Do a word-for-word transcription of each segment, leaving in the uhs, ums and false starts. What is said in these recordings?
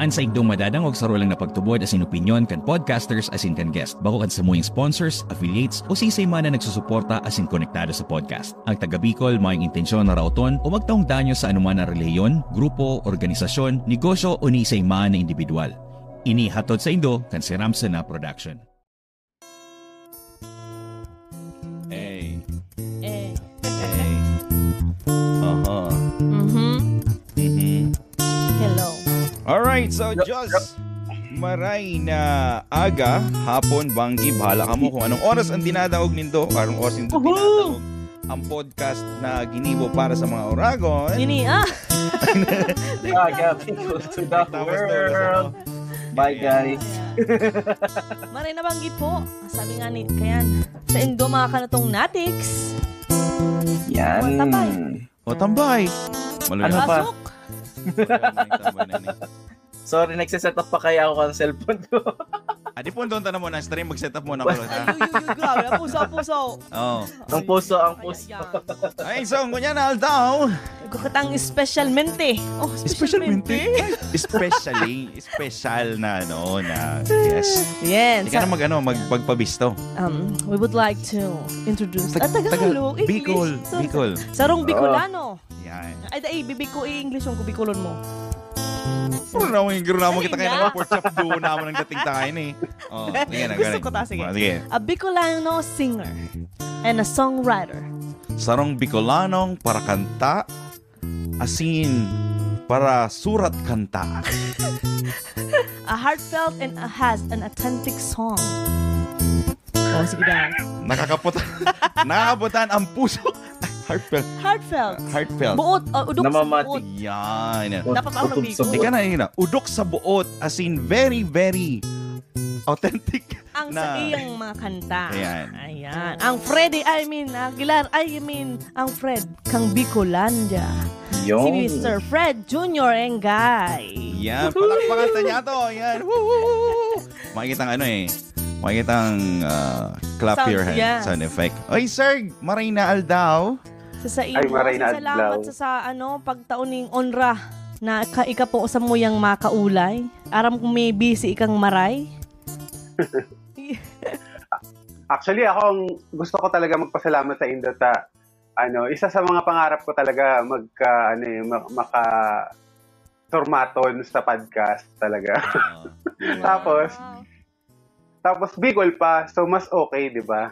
An saindong madadangog saro lang na pagtubod asin opinyon kan podcasters asin kan guest, bako kan samuyang sponsors, affiliates, o siisay man na nagsusuporta asin konektado sa podcast. Ang taga Bicol mayong intensyon na raoton o magtaong danyo sa anoman na relihiyon, grupo, organisasyon, negosyo o ni isay man na indibidwal. Ini hatod saindo kan Siramsa na Production. Hey. Eh. Hey. Aha. Mhm. Mhm. Hello. Alright, so just maray na aga, hapon, banggi, bahala kamo kung anong oras ang dinadaog nindo, anong oras nindo dinadaog ang podcast na ginibo para sa mga oragon. Ini ah. Aga, people to the Tapos to, world. Bye, guys. Maray na banggi po. Sabi nga ni, kayan, saindo mga kanatong natiks. Yan. Tabay. O, tambay. Maluya. Ano pa? Pasok. Maluya na yung tambay na yun eh. Sorry, nagsiset up pa kaya ako ang cellphone ko. Adi po, doon tayo muna. Stream, mag-set up muna ako. Ay, yuy, yuy, yuy, grabe. Ang puso, ang puso. Oh. Ang puso, ang Ay, puso. yan. Ay, so, ngunyan na aldaw. Gukatang specialmente. Oh, Specialmente? Especially, special na ano, na guest. Yes. Ika na mag, ano, mag, magpabisto. Um, we would like to introduce Tag- ah, Tagalog, Taga- Bicol, English. So, Bicol. Sarong Bicolano. Yan. Ay, ay, bibi ko, i-English ko, Bicolon mo. Puro na akong igro naman kita Ay, kaya na. Nag-pork chop duo naman ang dating tayo eh. Oh, sige na, Gusto galing. ko ta, sige. Oh, sige. A Bicolano singer and a songwriter. Sarong Bicolano para kanta, asin para surat kanta. A heartfelt and a, has an authentic song. Oh, sige daw. Nakakaputan. Nakakaputan ang puso. Heartfelt. Heartfelt. Heartfelt. Buot. Oh, udok sa Namamati. buot. Yan. Ut- Dapat parang utob sa Bicol. Ika na, ika na. Udok sa buot. As in, very, very authentic Ang na. Sa iyang mga kanta. Ayan. Ayan. Ang Freddy, I mean, Aguilar, I mean, ang Fred, kang Bicolandia. Si Yung. Mister Fred Junior Engay. Yan. Palakpakan ta niya to. Yan. Woo, woo, woo, woo. Makikita ang ano eh. Makikita ang ah, clap Sound, your hand. Yes. Sound effect. Oy, Sir, maray na aldaw. Sa, sa Ay, imo, maray na salamat adlaw. sa, sa ano, pagtao ning onra na ka, ika po sa muyang makaulay. Aram kong may busy ikang maray. Actually, ako ang gusto ko talaga magpasalamat sa indo ta. Ano, isa sa mga pangarap ko talaga magka ano eh, ma- maka sormaton sa podcast talaga. Ah, Tapos, tapos Bicol pa, so mas okay, 'di ba?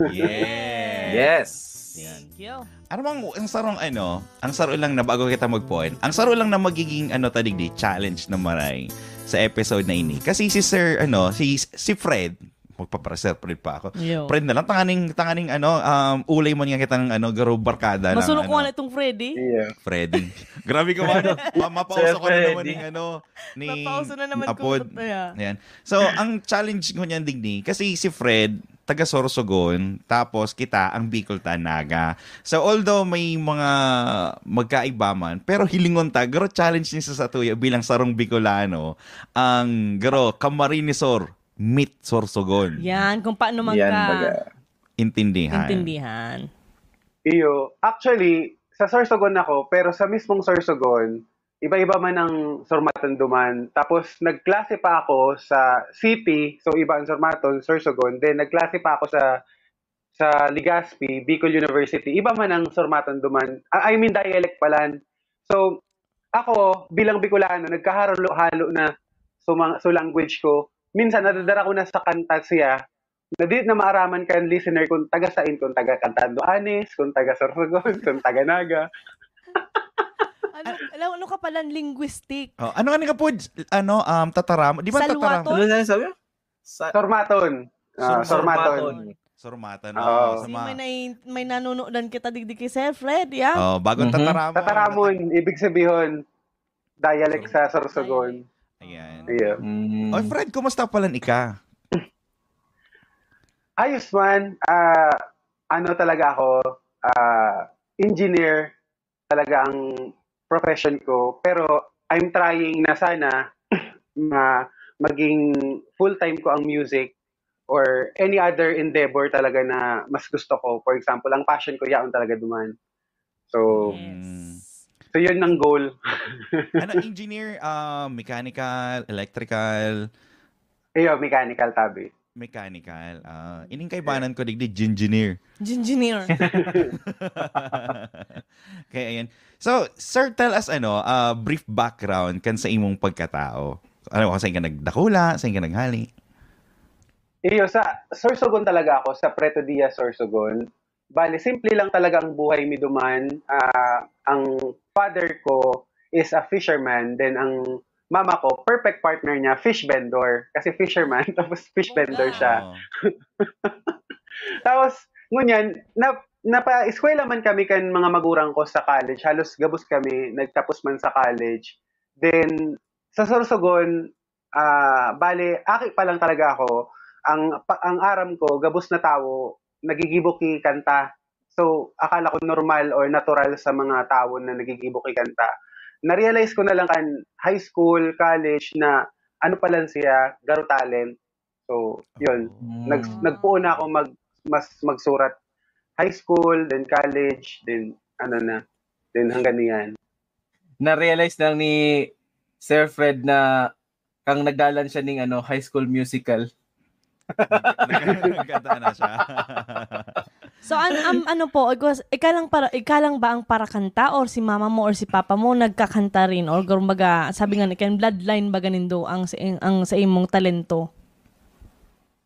yes. Yes. Yan. Thank you. Ano bang, ang sarong ano, ang saro lang na bago kita mag-point, ang saro lang na magiging ano ta digdi, challenge na maray sa episode na ini. Kasi si Sir, ano, si si Fred, magpapara-Sir Fred pa ako. Yo. Fred na lang, tanganing, tanganing ano, um, ulay man nga kitang ano, garo barkada na. Masunod ko ano, na itong Freddy. Yeah. Freddy. Grabe ka man. Ma- mapauso Sir ka na naman Freddy. ng ano, ni Mapauso na naman Apod. Kung, yeah. Ayan. So, ang challenge ko niyan digdi, kasi si Fred, taga Sorsogon, tapos kita, ang Bicol ta, Naga. So, although may mga magkaiba man, pero hilingon ta, garo challenge ni sa satuya bilang sarong Bicolano, ang garo, Camarines Sur, meet Sorsogon. Yan, kung paano man Yan, ka baga. Intindihan. intindihan. Iyo, actually, sa Sorsogon ako, pero sa mismong Sorsogon, iba-iba man ang sormaton duman. Tapos, nagklase pa ako sa city, so iba ang sormaton, Sorsogon. Then, nagklase pa ako sa sa Legazpi, Bicol University. Iba man ang sormaton duman. Ah, I mean, dialect palan. So, ako, bilang Bicolano, nagkahalo-halo na so, mga, so language ko. Minsan, nadadara ko na sa kanta siya, na di na maaraman kan listener kung taga sain, kung taga Catanduanes, kung taga Sorsogon, kung taga Naga. Ano, ano, ano ka pala, linguistic? Oh, ano nga nga po, ano, um, tataram? Di ba Salwato? tataram? Ano na sabi mo? Sa Sormaton. Ah, Sor- sormaton. Sormaton. Sormatan. Oo. Oh, Kasi sama. may, nai- may nanonodan kita digdi kay Sir Fred, yeah? Oh, bagong Mhm. tataramon. Tataramon, ibig sabihin, dialect sa Sorsogon. Ayan. Iya. Mm. Oy, Fred, kumusta pala ika? Ayos man, ah, ano talaga ako, ah, engineer talaga ang profession ko. Pero I'm trying na sana na maging full-time ko ang music or any other endeavor talaga na mas gusto ko. For example, ang passion ko, yaon talaga duman. So, Mm. So, yun ang goal. Ano, engineer, ah, mechanical, electrical? Iyo, mechanical, tabi. Mechanical. Ah, ining kaibanan ko digdi, engineer. Engineer. Kaya yan. So, sir, tell us ano, ah, brief background kan sa imong pagkatao. Ano, kung saan ka nagdakula, saan ka naghali? Iyo, sa Sorsogon talaga ako, sa Preto Diaz, Sorsogon. Bali, simple lang talaga ang buhay mi duman. Ah, ang father ko is a fisherman, then ang mama ko, perfect partner niya, fish vendor. Kasi fisherman, tapos fish vendor siya. Oh. Tapos, ngunyan, na, napa-eskwela man kami kan mga magurang ko sa college. Halos gabos kami, nagtapos man sa college. Then, sa Sorsogon, ah, bale, aki pa lang talaga ako. Ang, pa- ang aram ko, gabos na tawo, nagigibo ki kanta. So, akala ko normal or natural sa mga tawo na nagigibo ki kanta. Na-realize ko na lang kan high school, college na ano pa lang siya, garo talent. So, yun. Nag, nagpuon na ako mag, mas magsurat. High school, then college, then ano na. Then hanggang niyan. Na-realize lang ni Sir Fred na kang nagdalan siya ning ano, High School Musical. Nagkanta na siya. So, an, am, ano po, ikaw, ikaw, lang para, ikaw lang ba ang parakanta or si mama mo or si papa mo nagkakanta rin? Or kumbaga, sabi nga ni Ken, bloodline ba ganindo ang, sa- ang sa imong talento?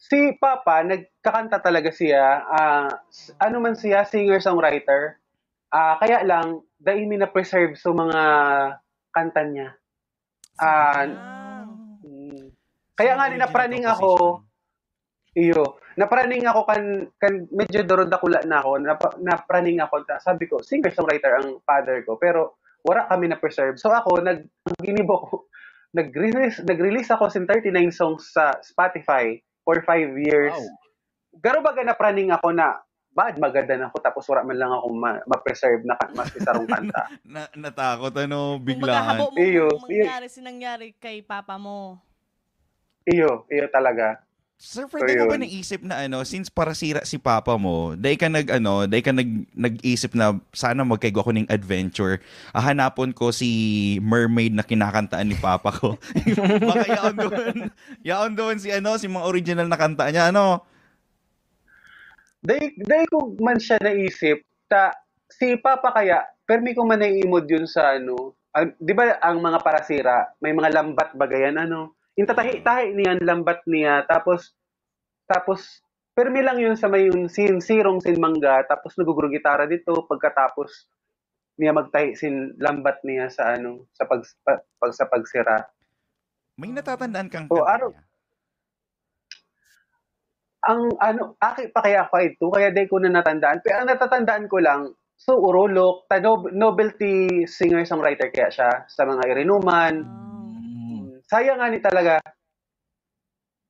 Si Papa, nagkakanta talaga siya. Ah, s- ano man siya, singer-songwriter. Ah, kaya lang, dai mi na-preserve sa mga kanta niya. Ah, Ah. mm. Kaya nga, Original napraning composition. Ako, iyo, napraning ako kan, kan medyo doro dakula na ako, napa, napraning ako, ta- sabi ko, singer-songwriter ang father ko, pero wala kami na-preserve. So ako, nag, ang ginibo ko, nag-release, nag-release ako sin thirty-nine songs sa Spotify for five years. Wow. Garo baga napraning ako na, bad magadan ako, tapos wala man lang ako ma- ma-preserve na ka- maski sarong kanta. Na, natakot, ano, Kumbaga, biglaan. habo mo Iyo, kung iyo. mangyari si nangyari kay papa mo. Iyo, iyo talaga. Sir So, Fred, ano ba yun. naisip na ano, since parasira si papa mo, dai ka nag ano, dai ka nag nag-isip na sana magkaigwa ko ning adventure. Ahanapon ko si mermaid na kinakantaan ni papa ko. Baka yaon doon. Yaon doon si ano, si mga original na kanta niya, ano? Dai, dai ko man siya naisip, ta, si Papa kaya, permi ko man naiimod yun sa ano, ah, di ba ang mga parasira, may mga lambat ba gayan, ano? Yung tatahi-tahi niyan, lambat niya, tapos, tapos, permi lang yun sa may yun, sin, sirong sin mangga, tapos nagugurugitara dito, pagkatapos niya magtahi sin lambat niya sa ano, sa pag, pa- pag sa pagsira. May natatandaan kang Oh, kanta araw- niya? Ang ano, aki pa kaya ako ito, kaya di ko na natandaan. Pero ang natatandaan ko lang, so Urulok, ta nob- novelty singer-songwriter kaya siya sa mga irinuman. Wow. Mm, Sayang nga ni talaga.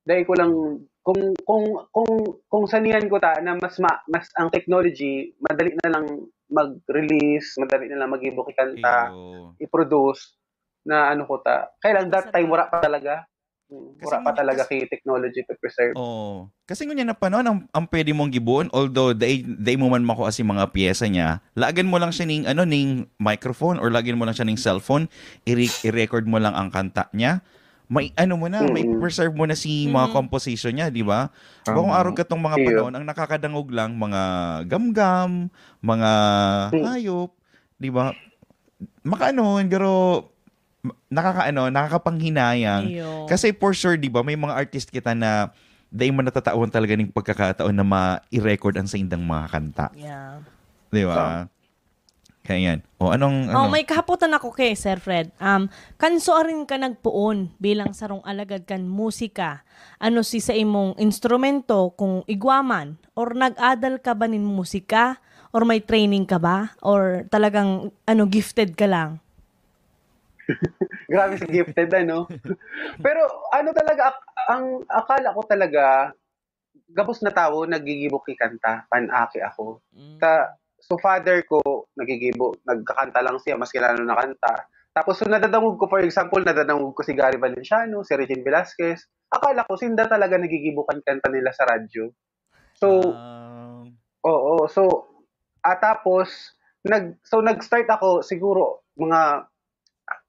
Dahil ko lang, kung, kung, kung, kung sanihan ko ta, na mas, ma, mas ang technology, madali na lang mag-release, madali na lang mag-ibo ki kanta, Iyo. i-produce, na ano ko ta. Kaya lang that Basta time, ba- wala pa talaga. Mm, Kasi Wala pa ngunyan talaga kasi- ki technology to preserve. Oo. Kasi ngunyan na panahon, ang, ang pwede mong gibuon, although dai, dai mo man makuha si mga pyesa niya, lagan mo lang siya ning, ano, ning microphone or lagan mo lang siya ning cellphone, i-re- i-record mo lang ang kanta niya. May ano mo na, may Mm. preserve mo na si mga Mhm. composition niya, di ba? Tama. Bakong araw katong mga Iyo. panahon, ang nakakadangog lang, mga gamgam, mga Mm. hayop, di ba? Makaano, pero nakakaano, nakakapanghinayang. Iyo. Kasi for sure, di ba, may mga artist kita na dai man natatawan talaga ning pagkakataon na ma-record ang saindang mga kanta. Yeah. Di ba? Kaya yan. O, anong, Oh, ano? May kahapotan ako kay Sir Fred. Um, kanso arin ka nagpoon bilang sarong alagad kan musika? Ano si sa imong instrumento, kung igwa man? Or nag-adal ka ba nin musika? Or may training ka ba? Or talagang, ano, gifted ka lang? Grabe si gifted, ano? Pero ano talaga, ak- ang akala ko talaga, gabos na tawo nagigibo ki kanta, pan aki ako. Mm. Ta, so father ko, nagigibo, nagkakanta lang siya, maski ano na kanta. Tapos so nadadangog ko, for example, nadadangog ko si Gary Valenciano, si Regine Velasquez. Akala ko, sinda talaga nagigibo kan kanta nila sa radyo. So, Ah, oo. So, at tapos, nag, so nag-start ako, siguro, mga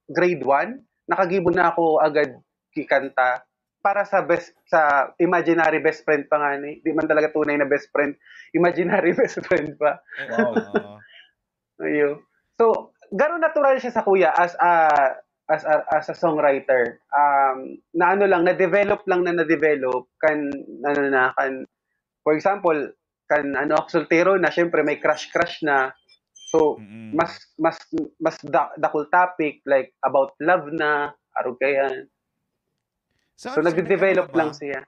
grade one, nakagibo na ako agad ki kanta para sa best, sa imaginary best friend pa nga ni, di man talaga tunay na best friend, imaginary best friend pa. Wow. Ayo. So, garo natural siya sa kuya as a as a, as a songwriter. Um, na ano lang, na-develop lang na na-develop kan ano na kan, for example, kan ano, soltero na, syempre may crush-crush na. So, Mm. mas mas mas da- dakul topic, like about love na, arog kaiyan. So, ano, so, nagde-develop nag-ano ka ba? lang siya.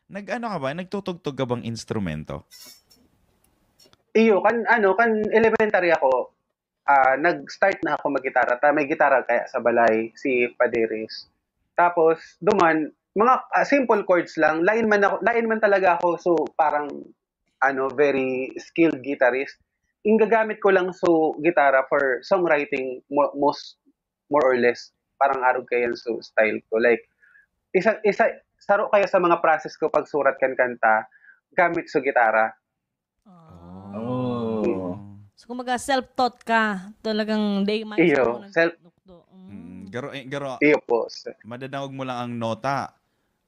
Nag-ano ka ba? Nagtutugtog ka bang instrumento? Iyo, kan ano, kan elementary ako, ah, nag-start na ako maggitara. Ta may gitara kaya sa balay, si Paderes. Tapos, duman, mga ah, simple chords lang. Lain man ako, lain man talaga ako, so parang ano, very skilled guitarist. Ang gagamit ko lang so gitara for songwriting mo- most more or less. Parang arog kaiyan so style ko. Like isa isa saro kaya sa mga process ko pagsurat kan kanta gamit so gitara. Ah. Oh. So, kumbaga, self-taught ka. Talagang day maestro Iyo, mo self- nagtukdo. Mm, Mm. garo, eh, garo, Iyo po. Sir. madadangog mo lang ang nota.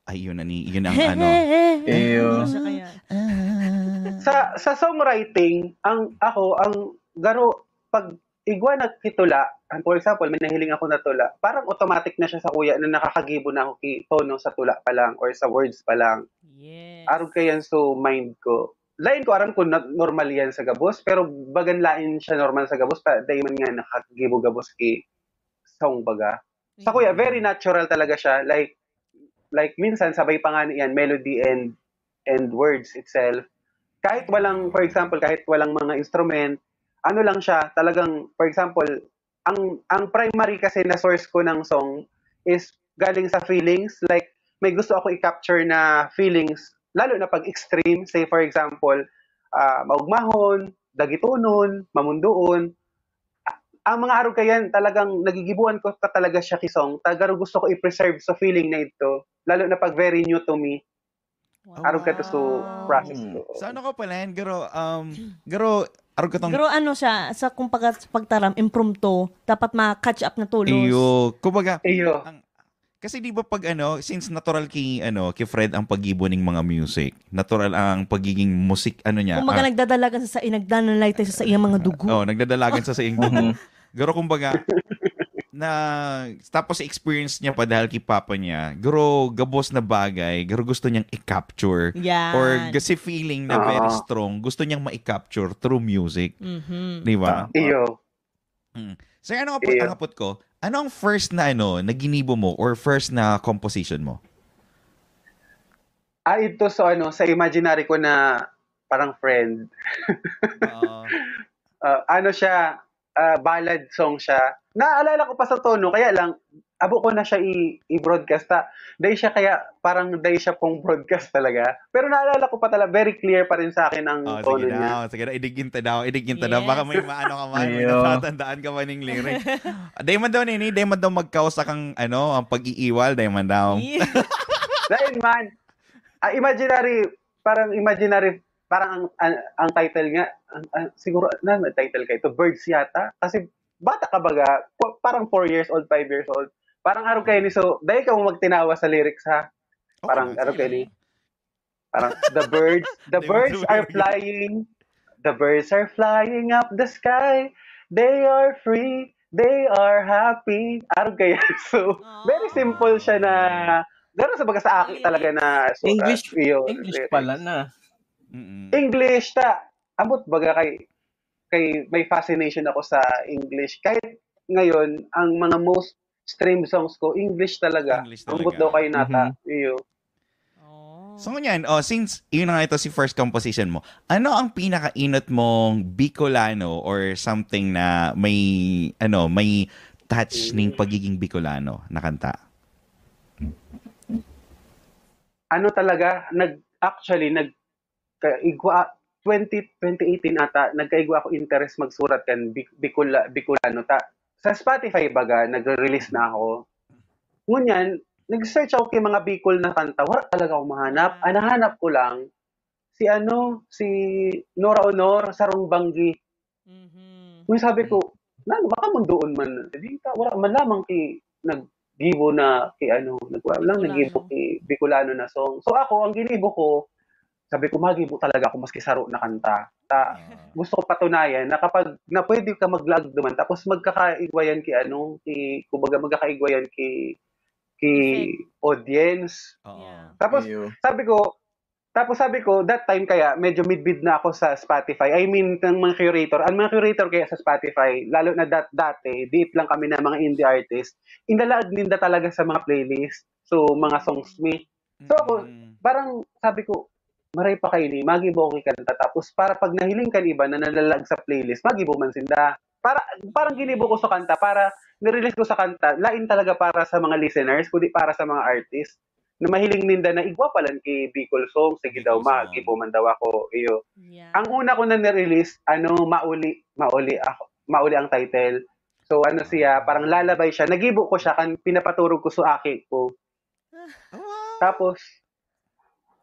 Ay, yun na ni, yun ang ano. Iyo. Siya kaya. Ah. Sa sa songwriting, ang ako ang garo pag igwa na kitula, ang for example, may nahiling ako na tula, parang automatic na siya sa kuya na nakakagibo na ako ki tono sa tula pa lang or sa words pa lang. Yes. Arog kaiyan so mind ko. Lain ko aram kung na- normal yan sa gabos, pero bagan lain siya normal sa gabos, ta dai man nga nakagibo gabos ki song baga. Sa kuya, very natural talaga siya. Like, like minsan sabay pa nga yan, melody and and words itself. Kahit walang, for example, kahit walang mga instrument, ano lang siya, talagang, for example, ang ang primary kasi na source ko ng song is galing sa feelings. Like, may gusto ako i-capture na feelings, lalo na pag extreme. Say, for example, ah, maugmahon, dagitonon, mamundoon. Ang mga arog kaiyan, talagang nagigibuan ko ka talaga siya ki song. Tagaro gusto ko i-preserve sa feeling na ito, lalo na pag very new to me. Arog ka to so Wow. process ko. So ano ka pala yan? Garo, um, garo, arog ka tong... Pero ano siya, sa kung pag, pagtaram, impromptu, dapat ma-catch up na tulos. Iyo. Kumbaga, Iyo. ang, kasi di ba pag ano, since natural ki, ano, ki Fred ang paggibo ning mga music, natural ang pagiging musik, ano niya. Kung baga ah, nagdadalagan sa, sa nagdadalay tayo sa iyang mga dugo. Oh, nagdadalagan sa sa iyang dugo. Mhm. Garo kumbaga, na tapos experience niya pa dahil ki papa niya, garo gabos na bagay, garo gusto niyang i-capture. Yan. Or kasi feeling na very Ah. strong, gusto niyang ma-capture through music. Mhm. Di ba? Iyo. Mm. Sir, ano nga po, Iyo. ang hapot ko, ano ang first na ano, na ginibo mo or first na composition mo? Ah, ito sa ano, sa imaginary ko na parang friend. Oo. Ah, ano siya, ah, ballad song siya. Naalala ko pa sa tono, kaya lang, abo ko na siya i- i-broadcast. Ta. Dahil siya kaya, parang dahil siya pong broadcast talaga. Pero naalala ko pa talaga, very clear pa rin sa akin ang Oh, tono sige niya. daw, sige daw, idigin ta daw, idigin ta daw. Yes. Baka may maano ka man, may Ayo. natatandaan ka man ng lyric. Dahil man daw, Nini, dahil man daw magkausa kang, ano, ang pag-iiwal, dahil man daw. Yeah. Dahil man, ah, imaginary, parang imaginary, parang ang, ang, ang title nga, ang, ang, siguro, na, may title ka ito, Birds yata. Kasi bata ka baga, po- parang four years old, five years old. Parang arog kayo ni, so, dahil ka mo magtinawa sa lyrics ha. Okay Parang lang, arog sige kayo ni, lang. parang, the birds, the Hindi mo birds are tuloy. flying, the birds are flying up the sky. They are free, they are happy. Arog kayo. So, very simple siya na, gano'n sa baga sa akin Lyrics. talaga na surat. English, Iyo, English lyrics. Pala na. Mm-mm. English, ta. Ambot baga kay, kay may fascination ako sa English. Kahit ngayon, ang mga most stream songs ko, English talaga. English Ambot talaga. daw kayo nata. Mhm. Iyo. Oh. So ngunyan, oh, since yun na nga ito si first composition mo, ano ang pinakainot mong Bicolano or something na may, ano, may touch ning pagiging Bicolano na kanta? Ano talaga, nag, actually, nag, ka, igwa, twenty, twenty eighteen ata, nagkaigwa ako interest magsurat kan Bic- Bicol, Bicolano. Ta, sa Spotify baga, nagre-release na ako. Ngunyan, nag-search ako kay mga Bicol na kanta, wala talaga ako mahanap. Ah. Ang nahanap ko lang, si ano, si Nora Honor, Sarong Banggi. Mhm. Kung sabi ko, na, makamundoon man, di ta, wala man lamang ki, naggibo na ki ano, nag-, wala lang naggibo ki Bicolano na song. So ako, ang ginibo ko, sabi ko, "Magibo talaga ako maski saro na kanta." Ta, Ah. gusto ko patunayan na kapag, na pwede ka maglaag duman, tapos magkakaigwayan ki ano, ki, kumbaga magkakaigwayan ki, ki Effect. audience. Oo. Yeah. Tapos, Iyo. sabi ko, tapos sabi ko, that time kaya medyo midbid na ako sa Spotify. I mean, ng mga curator. Ang mga curator kaya sa Spotify, lalo na dat-, dati, diit lang kami na mga indie artist, inalaag ninda talaga sa mga playlist. So, mga songs mi. So, ako, Mm. parang sabi ko, "Maray pa kayo ni, magibo ako kanta." Tapos, para pag nahiling kan iba na nalalag sa playlist, magibo man sinda. Para, parang ginibo ko sa kanta, para nirelease ko sa kanta, lain talaga para sa mga listeners, kundi para sa mga artist na mahiling ninda na igwa palan ki Bicol song, sige daw, Bicol song. magibo man daw ako, iyo. Yeah. Ang una ko na nirelease, ano, Mauli, Mauli ako, Mauli ang title. So, ano siya, parang lalabay siya. Nagibo ko siya kan pinapaturog ko sa aki ko. Ah, wow. Tapos,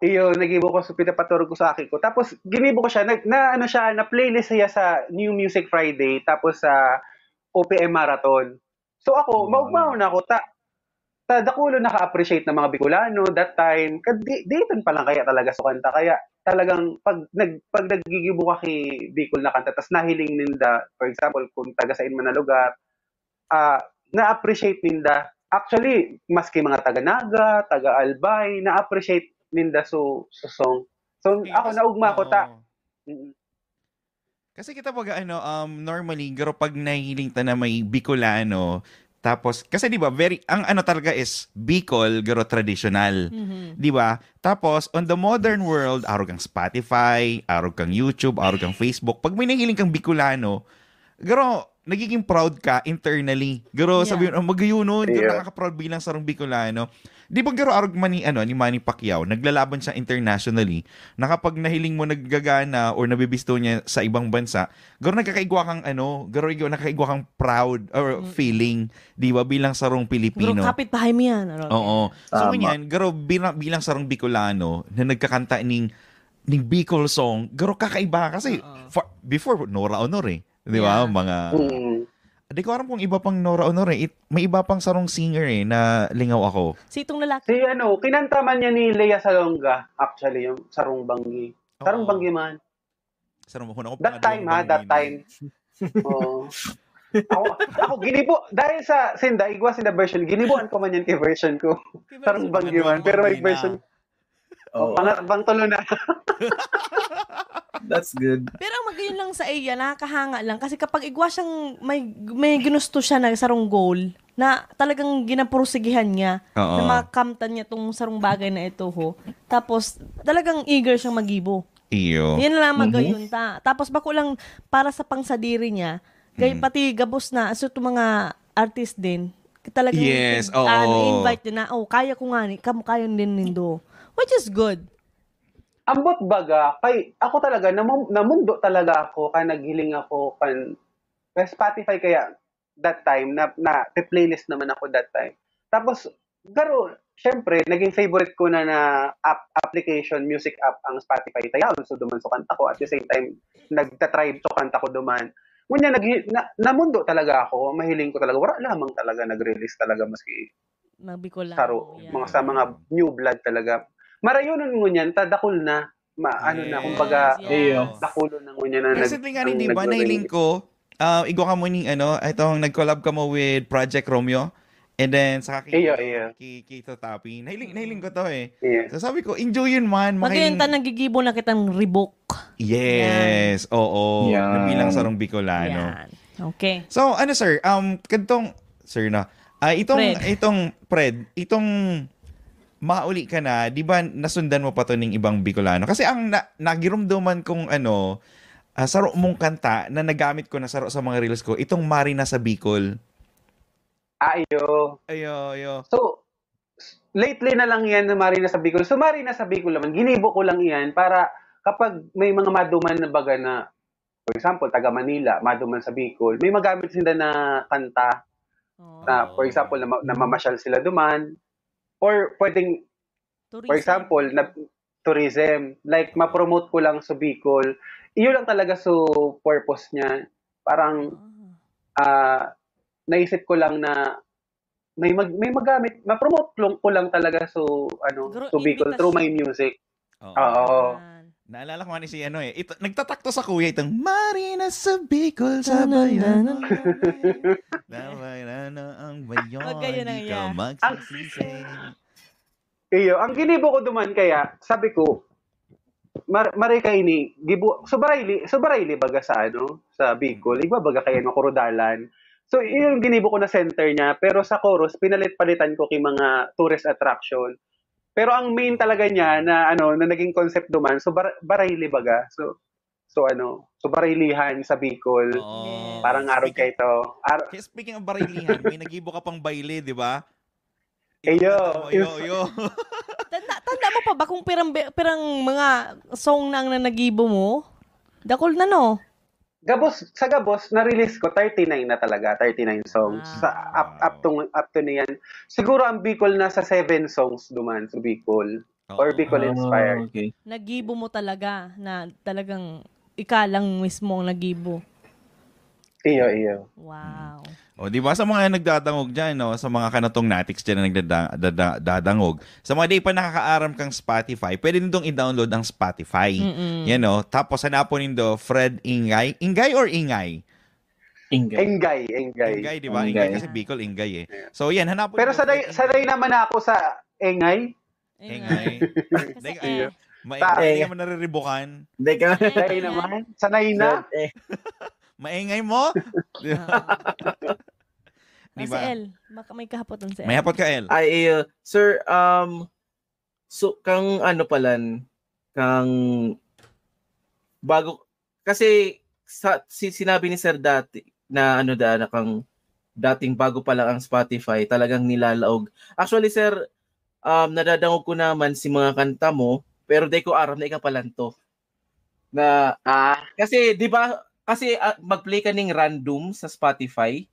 iyo, nagibo ko sa pinapaturog ko sa aki ko. Tapos, ginibo ko siya, na, na, ano siya, na playlist siya sa New Music Friday, tapos sa O P M Marathon. So ako, Wow. maugmaon ako, ta, ta dakulo naka-appreciate ng mga Bicolano that time. Ka-, di, diiton pa lang kaya talaga sa kanta. Kaya talagang pag, nag, pag naggigibo ka ki Bicol na kanta, tas nahiling ninda, for example, kung taga sain man na lugar, ah, na-appreciate ninda. Actually, maski mga taga Naga, taga Albay, na-appreciate ninda so, so song. So, Yes. ako, naugma ako, ta, Oo. Mm. Kasi kita baga, ano, um, normally, garo pag nahihiling ta na may Bicolano, tapos, kasi di ba, very, ang ano talaga is Bicol, garo traditional. Mhm. Di ba? Tapos, on the modern world, arog kang Spotify, arog kang YouTube, arog kang Facebook. Pag may nahiling kang Bicolano, garo, nagiging proud ka internally. Garo, Yeah. sabi mo, "Oh, magayon, no? Garo, Iya. nakaka-proud bilang sarong Bicolano." Di ba, garo, arog man ni, ano, ni Manny Pacquiao, naglalaban siya internationally, na kapag nahiling mo naggagana or nabibisto niya sa ibang bansa, garo, nagkakaigwa kang, ano, garo, igwa, nagkakaigwa kang proud or Mm. feeling, di ba, bilang sarong Pilipino. Garo, kapit bahay mo yan, ano? Oo. So, Tama. ngunyan, garo, bilang, bilang sarong Bicolano na nagkakanta ning, ning Bicol song, garo, kakaiba kasi Oo. fa-, before, Nora Honor eh. Di ba? Yeah. Mga Mm. Di ko alam kung iba pang Nora Honor eh. It, may iba pang sarong singer eh na lingaw ako. Si itong lalaki. Si ano, kinanta man niya ni Lea Salonga, actually, yung Sarong Banggi. Sarong Oo. Banggi man. Sarong, ako That time, ha, that time. Oo. Ako, ako, ginibo, dahil sa, sinda, igwa sinda version, ginibuan ko man yan kay version ko. Kay version Sarong ko. Banggi man, Sarong pero may Banggi na. version, Oh, Oo. panga-, bang tulo na. That's good. Pero ang magayon lang sa iya, nakakahanga lang. Kasi kapag igwa siyang may, may ginusto siya na sarong goal, na talagang ginapursigihan niya, Oo. na makamtan niya tong sarong bagay na ito, ho. Tapos, talagang eager siyang magibo. Iyo. Yan lang Mhm. magayon ta. Tapos, bako lang para sa pangsadiri niya, kay Mm. pati gabos na, so, itong mga artist din, talagang Yes, tig-, ano, oo. invite din na, "Oh, kaya ko nga ni, kamo kaya din nindo." Which is good. Ambot baga, kay ako talaga, namu-, namundo talaga ako, kaya naghiling ako, kan, kay Spotify kaya, that time, na, na, playlist naman ako that time. Tapos, garo, syempre, naging favorite ko na, na app, application, music app ang Spotify. Tayaon, so duman so kanta ko. At the same time, nagtatribe so kanta ko duman. Ngunyan, naghi-, na, namundo talaga ako. Mahiling ko talaga. Wala lamang talaga nag-release talaga maski Mga Bicolano, saro, yeah. mga sa mga new blood talaga. Marayonon ngunyan, ta dakul na. Ma-, ano na, Yes, kumbaga, yes. Iyo. dakulo na ngunyan na nag-, Recently nga ang rin, di ba, nagre-release. nahiling ko, ah, igwa ka mo ning, ano, itong nag-collab ka mo with Project Romeo, and then saka ki, Iyo, iyo. ki, ki Tito Tapi. Nahiling, nahiling ko to eh. Iyo. So sabi ko, "Enjoy yun man, Magayon makahiling." ta, nagigibo na kitang ribok. Yes, oo. Yan. Na bilang sarong Bicolano. Yan. Okay. So, ano, sir, um, kadtong, sir, no? Ah, itong, Fred. itong, Fred, itong mauli ka na, di ba, nasundan mo pa to ning ibang Bicolano? Kasi ang na-, nagirumduman kong, ano, ah, saro mong kanta na nagamit ko na saro sa mga reels ko, itong Marina sa Bicol. Ah, iyo. Ayo, ayo. So, s-, lately na lang yan na Marina sa Bicol. So, Marina sa Bicol naman, ginibo ko lang yan para kapag may mga maduman na baga na, for example, taga Manila, maduman sa Bicol, may magamit sila na kanta na, for Oh. example, na ma-, namamasyal sila duman, or pwedeng, for Tourism. example, na, tourism, like, ma-promote ko lang sa Bicol. Iyo lang talaga so purpose niya. Parang, Ah. ah, naisip ko lang na may mag-, may magamit, ma-promote lang ko lang talaga, so, ano, Siguro so Bicol through my invitasyon. Music. Oo. Oo. Yan. Naalala ko nga ni si ano eh. Ito, nagtatakto sa kuya itong, "Marina sa Bicol, sabayan mo." Sabayan na ang bayan, Wag kayo nang di ka iya. Magsisisi. Iyo, ang ginibo ko duman kaya, sabi ko, mar-, maray ka ini, gibo, subaray li, subaray li baga sa ano, sa Bicol, igwa baga kaya no kurudalan. So, yung ginibo ko na center niya, pero sa chorus, pinalit-palitan ko kay mga tourist attraction. Pero ang main talaga niya na ano, na naging concept duman, so bar-, barayli baga. So, so ano, so baraylihan sa Bicol. Oo. Yes. Parang arog Speaking, kayo to. Ar- kaya speaking of baraylihan, may nagibo ka pang baile, di ba? Iyo. Tanda mo, iyo, iyo. Tanda, tanda mo pa ba kung pirang be-, pirang mga song na ang nanagibo mo? Dakul na, no? Gabos, sa gabos, na-release ko, thirty-nine na talaga, thirty-nine songs. Sa, up, up to, up to niyan. Siguro ang Bicol nasa seven songs duman sa Bicol. Or Oo. Bicol Ah, inspired. Okay. Nagibo mo talaga na talagang ika lang mismo ang nagibo. Iyo, iyo. Wow. O, di ba, sa mga nagdadangog dyan, no? Sa mga kanatong natics dyan na nagdada-, dada-, dadangog, sa mga di pa nakakaaram kang Spotify, pwede nindong i-download ang Spotify. Mm-mm. Yan, no? Tapos hanapon nindo, Fred Ingay. Ingay or Ingay? Ingay. Ingay, Ingay. Ingay, di ba? Ingay. Ingay kasi Bicol, Ingay eh. Yeah. So, yan, hanapon Pero nindo, sanay, Fred Ingay. Sanay naman ako sa Ingay. Ingay. Ingay. Kasi Dahil, eh. Maingay, Ta- hindi ka man nariribukan. Hindi ka. Sanay naman. Sanay na. Fred, eh. Maingay mo? Di ba? Oo. Di Ah, si ba? El. Mak-, may kahapotan si El. May hapot ka, El. Ay, iyo. Sir, um, so, kang ano palan, kang bago, kasi sa, si, sinabi ni Sir dati, na ano da, na kang dating bago pa lang ang Spotify, talagang nilalaog. Actually, Sir, um, nadadangog ko naman si mga kanta mo, pero di ko aram na ika palan to. Na, Ah. kasi, di ba, kasi, ah, mag-play ka ning random sa Spotify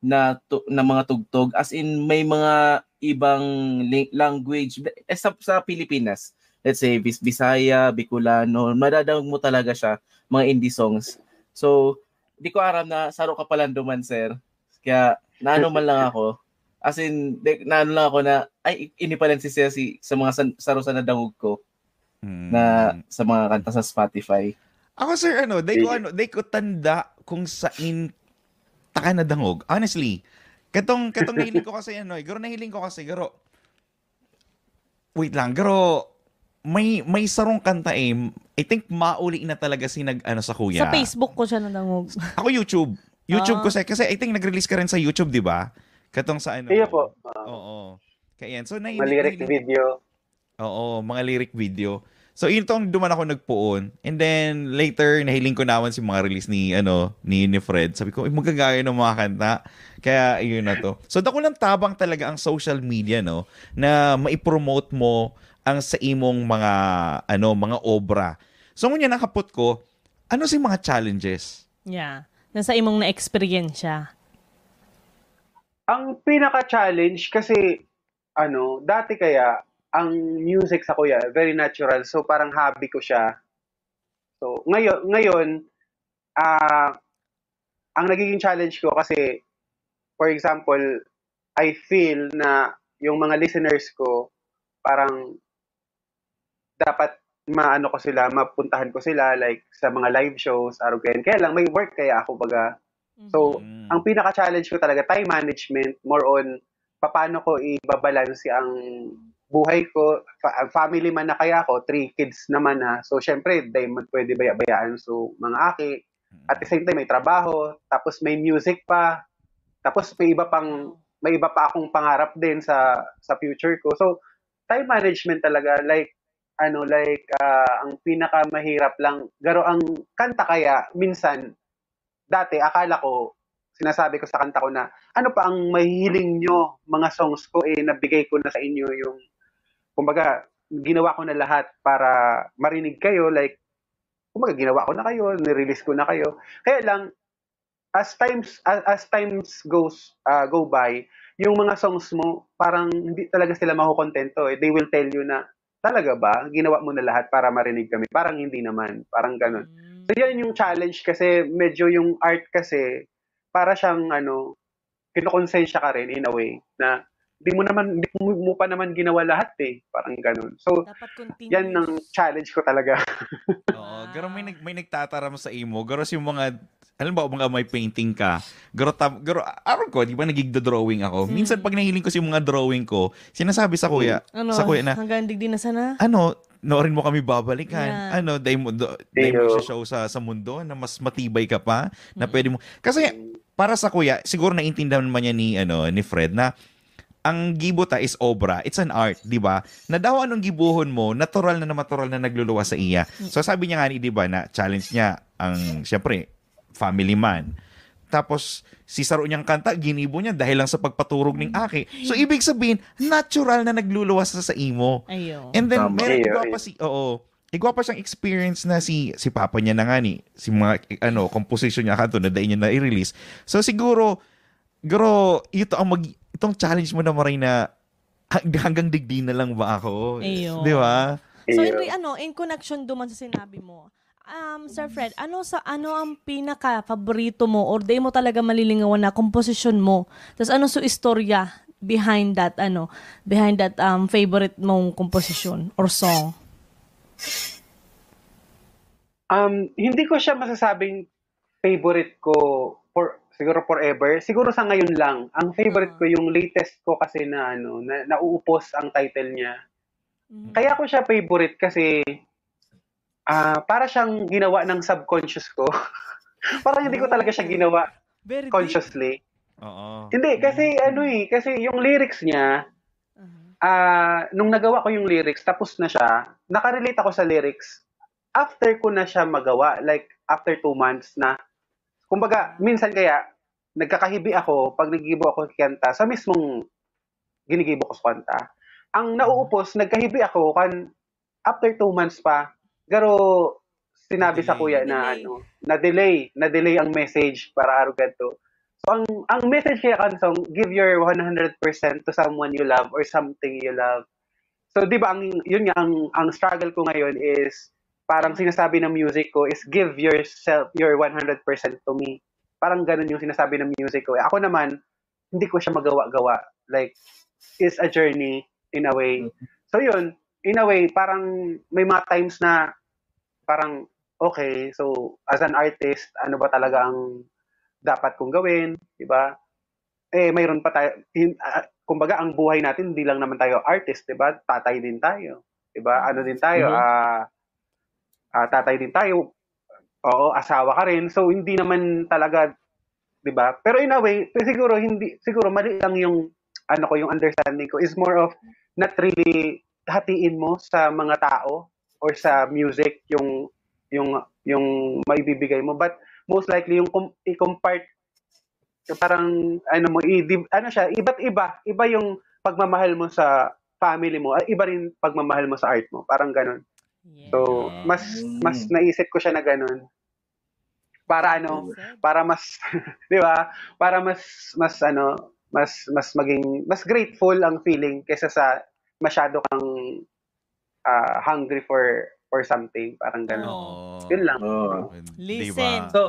na tu-, na mga tugtog, as in, may mga ibang li-, language, eh, sa, sa Pilipinas, let's say, Bis-, Bisaya, Bicolano, madadangog mo talaga siya, mga indie songs. So, di ko aram na saro ka palan duman, sir. Kaya, naano man lang ako. As in, di, naano lang ako na, "Ay, ini palan si Sir si, sa mga san-, saro sa nadangog ko." Mm. Na sa mga kanta sa Spotify. Ako, sir, ano, di ko, Sige. ano, di ko tanda kung sain taka nadangog. Honestly, katong, katong nahiling ko kasi, ano, eh, garo nahiling ko kasi, garo, wait lang, garo, may, may sarong kanta, eh, I think mauli na talaga si nag-, ano, sa kuya. Sa Facebook ko siya nadangog. Ako, YouTube. YouTube ko Ah. siya, kasi I think nag-release ka rin sa YouTube, di ba? Katong sa ano. Iyo po. Ah. Oo. Kaya yan. So, nahiling, Mga lyric nahiling video. Oo, mga lyric video. So, yun tong duman ako nagpoon. And then, later, nahiling ko naman si mga release ni, ano, ni, ni Fred. Sabi ko, "Ay, magagaya ng mga kanta." Kaya, yun na to. So, dakulang tabang talaga ang social media, no? Na maipromote mo ang sa imong mga, ano, mga obra. So, ngunyan, nakapot ko, ano si mga challenges? Yeah. Na sa imong na-eksperyensya? Ang pinaka-challenge kasi, ano, dati kaya, ang music sa kuya, very natural. So, parang hobby ko siya. So, ngayon, ngayon, ah, ang nagiging challenge ko kasi, for example, I feel na yung mga listeners ko, parang dapat maano ko sila, mapuntahan ko sila, like, sa mga live shows, arog kayan. Kaya lang, may work kaya ako, baga. So, Mhm. Mm. ang pinaka-challenge ko talaga, time management, more on, paano ko ibabalanse ang buhay ko, fa-, family man na kaya ako, three kids naman na. So, syempre, di man pwede baya-bayaan. So, mga aki, at the Mm. same time, may trabaho, tapos may music pa, tapos may iba pang, may iba pa akong pangarap din sa, sa future ko. So, time management talaga, like, ano, like, ah, ang pinakamahirap lang, garo ang kanta kaya, minsan, dati, akala ko, sinasabi ko sa kanta ko na, "Ano pa ang mahihiling nyo, mga songs ko, eh, nabigay ko na sa inyo yung, kumbaga, ginawa ko na lahat para marinig kayo," like, kumbaga, ginawa ko na kayo, nirelease ko na kayo. Kaya lang, as times, as, as times goes, ah, go by, yung mga songs mo, parang hindi talaga sila makokontento, eh. They will tell you na, "Talaga ba? Ginawa mo na lahat para marinig kami?" Parang hindi naman, parang ganun. Mm. So, yan yung challenge kasi medyo yung art kasi, para siyang ano, kinokonsensya ka rin in a way na di mo naman, di mo, mo pa naman ginawa lahat eh. Parang ganun. So, Dapat yan ang continuous. challenge ko talaga. Oo, garo may, Wow. nag, may nagtataram sa imo. Garo si mga, alam ba, mga may painting ka. Garo, tam, garo, aron ko, di ba nagigdo-drawing ako? Minsan Mm. pag nahiling ko si mga drawing ko, sinasabi sa kuya, Ano, sa kuya na, hanggang digdi na sana? ano, noorin mo kami babalikan. Yeah. Ano, dahil mo, do, dahil mo Iyo. show sa, sa mundo na mas matibay ka pa, na Mm. pwede mo. Kasi, para sa kuya, siguro naintindihan man niya ni, ano, ni Fred na ang gibo ta is obra, it's an art, di ba? Na daw anong gibohon mo, natural na, na matural na nagluluwas sa iya. So sabi niya nga ni, di ba, na challenge niya ang, siyempre, family man. Tapos, si saro niyang kanta, ginibo niya dahil lang sa pagpaturog ning aki. So, ibig sabihin, natural na nagluluwas sa, sa imo. Ayo. And then, Tama. meron Iyo, igwa iyo. pa si, oo, igwa pa siyang experience na si, si papa niya na nga ni, si mga, ano, komposisyon niya kanto na dahil niya na-release. So, siguro, garo, ito ang mag, itong challenge mo na maray na hang- hanggang digdi na lang ba ako? Iyo. Di ba? So, Iyo. Henry, ano, in connection duman sa sinabi mo, um, Sir Fred, ano sa ano ang pinaka-paborito mo or di mo talaga malilingawan na komposisyon mo? Tapos ano sa istorya behind that, ano, behind that um, favorite mong komposisyon or song? Um, hindi ko siya masasabing favorite ko for siguro forever. Siguro sa ngayon lang. Ang favorite Ah. ko yung latest ko kasi na ano, na nauupos ang title niya. Mhm. Kaya ko siya favorite kasi ah para siyang ginawa ng subconscious ko. Parang hindi ko talaga siya Oh. ginawa Very deep. consciously. Oo. Hindi kasi Mm. ano eh, kasi yung lyrics niya Aha. ah nung nagawa ko yung lyrics, tapos na siya, nakarelate ako sa lyrics after ko na siya magawa, like after two months na. Kumbaga, minsan kaya nagkakahibi ako pag naggibo ako kanta sa mismong ginigibo ko sa kanta. Ang nauupos, nagkahibi ako kan after two months pa. Pero sinabi sa Na-delay. kuya na Delay. ano, na-delay, na-delay ang message para arog adto. So ang ang message kaya kan song, give your one hundred percent to someone you love or something you love. So 'di ba ang yun nga ang ang struggle ko ngayon is parang sinasabi ng music ko is give yourself your one hundred percent to me. Parang ganun yung sinasabi ng music ko. Eh, ako naman hindi ko siya magawa-gawa. Like it's a journey in a way. So yun, in a way parang may mga times na parang okay, so as an artist, ano ba talaga ang dapat kong gawin, 'di ba? Eh mayroon pa tayo in, ah, kumbaga ang buhay natin hindi lang naman tayo artist, 'di ba? Tatay din tayo, 'di ba? Ano din tayo, Mhm. ah ah, tatay din tayo. Oo, asawa ka rin. So hindi naman talaga, 'di ba? Pero in a way, siguro hindi siguro mali lang yung ano ko, yung understanding ko is more of not really hatiin mo sa mga tao or sa music yung yung yung maibibigay mo, but most likely yung com- i-compart parang ano mo i ano siya, iba't iba, iba yung pagmamahal mo sa family mo, ay iba rin pagmamahal mo sa art mo, parang ganun. Yeah. So, mas mas Mm. naisip ko siya na ganun. Para ano, Well said. para mas 'di ba? Para mas mas ano, mas mas maging mas grateful ang feeling kaysa sa masyado kang ah, hungry for for something, parang ganun. Oh. Oo. Yun lang. Oo. Di Listen. ba? So,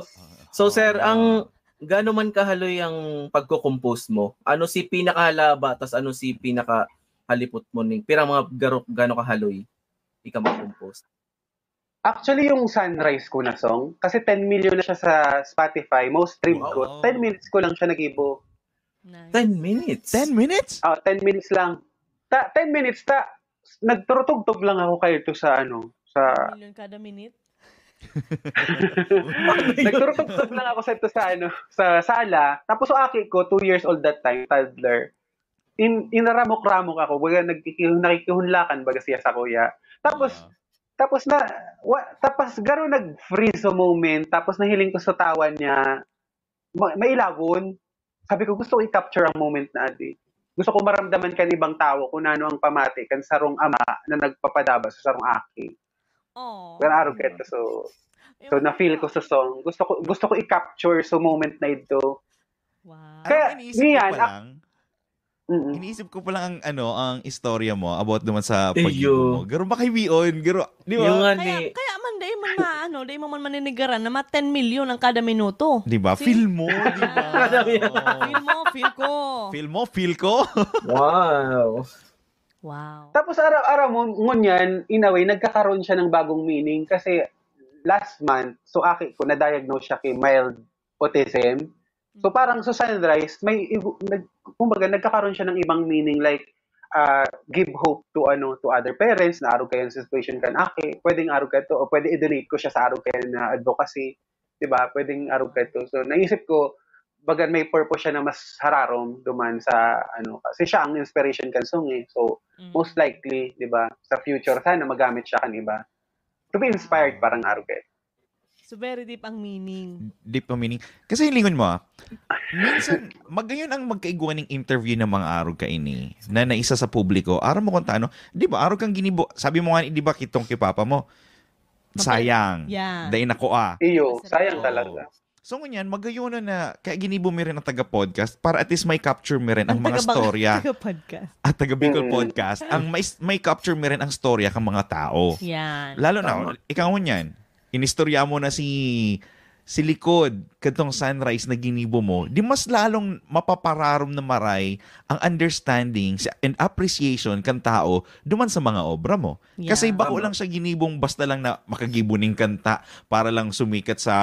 so Oo. sir, ang gaano man kahaloy ang pagko-compose mo? Ano si pinakahalaba tas ano si pinakahalipot mo ning pira mga garo gaano kahaloy ika mag-compose? Actually, yung Sunrise ko na song, kasi ten million na siya sa Spotify, most streamed ko. Wow. ten minutes ko lang siya nagibo. Nice. Ten minutes? Ten minutes? Ah, ten minutes lang. Ta ten minutes ta nagturutugtog lang ako kayo to sa ano, sa Million kada minute? Nagturutugtog lang ako sa ito sa ano, sa sala. Tapos ang aki ko, two years old that time, toddler. In inaramok-ramok ako, baga nagkiki- nakikihunlakan baga siya sa kuya. Tapos Ah. tapos na wa, tapos garo nag-freeze sa moment, tapos nahiling ko sa tawa niya, ma- mailawon. Sabi ko, gusto ko i-capture ang moment na adi. Gusto ko maramdaman kan ibang tawo kung ano ang pamati kan sarong ama na nagpapadaba sa sarong aki. Oh. Pero araw kaya so so na-feel ko sa song. Gusto ko gusto ko i-capture sa moment na ito. Wow. Kaya Iniisip ko niyan, pa ak- lang. Mm. Iniisip ko pa lang ang ano, ang istorya mo about naman sa Iyo. paggibo mo. Garo ba kay Bion? Garo, di ba? Yung nga Kaya, ni, kaya man, dahil man Ma, ano, di mo man maninigaran na ma ten milyon ang kada minuto. Di ba? Si- Feel mo, di ba? Kada minuto. Oo. Feel mo, feel ko. Feel mo, feel ko. Wow. Wow. Tapos ara ara mo, ngunyan, in a way, nagkakaroon siya ng bagong meaning kasi last month, so aki ko, na-diagnose siya kay mild autism. So parang sa Sunrise, may igu- nag, kumbaga nagkakaroon siya ng ibang meaning like uh, give hope to ano to other parents na arog kayo sa situation kan aki, pwedeng arog ka to o pwede i-donate ko siya sa arog kayo na advocacy, 'di ba? Pwedeng arog ka to. So naisip ko bagan may purpose siya na mas hararom duman sa ano kasi siya ang inspiration kan song eh. So Mm. most likely, 'di ba, sa future sana magamit siya kan iba. To be inspired parang arog kayo. So very deep ang meaning. Deep ang meaning. Kasi lingon mo ah, minsan, magayon ang magkaigwa ning interview ng mga arog kaini na naisa sa publiko. Aram mo kung taano, di ba, arog kang ginibo. Sabi mo nga, di ba, kitong kay papa mo, sayang. Yeah. Dahil nako ah. Iyo, Masarap. sayang Oo. Talaga. So ngunyan, magayon na, kaya ginibo mi rin ang taga-podcast para at least may capture mi rin ang, mga taga-bang- storya. Taga-podcast. At taga Bicol Mm. Podcast, ang may, may capture mi rin ang storya kang mga tao. Yan. Lalo na, ikaw ngunyan, inistorya mo na si si likod kadtong Sunrise na ginibo mo, di mas lalong mapapararom na maray ang understanding sa- and appreciation kan tao duman sa mga obra mo. Kasi Yeah. bako Tama. lang siya ginibong basta lang na makagibo ning kanta para lang sumikat sa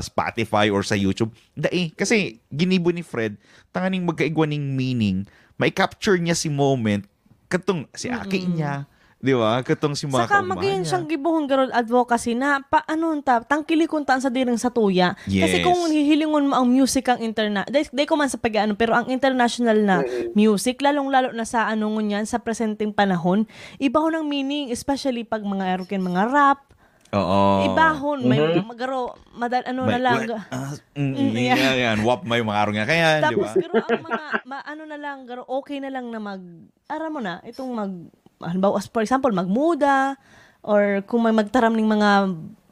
Spotify or sa YouTube. Dai, kasi ginibo ni Fred, tanganing magkaigwa ning meaning, mai-capture niya si moment, katong si aki Mm-mm. niya, di ba? Katong si mga Saka kaugmahan magayon niya. siyang gibohon garod advocacy na pa ano ta tangkilikon ta sa diring satuya. Kasi Yes. Kung hihilingon mo ang music ang interna, dai, dai ko man sa pag-ano, pero ang international na Mm. music, lalong-lalo na sa ano ngunyan, sa presenteng panahon, iba ho ng meaning, especially pag mga erokin, mga rap, Oo. ibahon, may Mhm. magaro, madal, ano May- na lang. wa- ah, mm, Mm, yeah, yeah. yan. Wap may mga arog niya. Kaya, di Tapos, ba? pero ang mga, ma, ano na lang, garo, okay na lang na mag, aram mo na, itong mag, halimbawa, for example, magmuda, or kung may magtaram ng mga,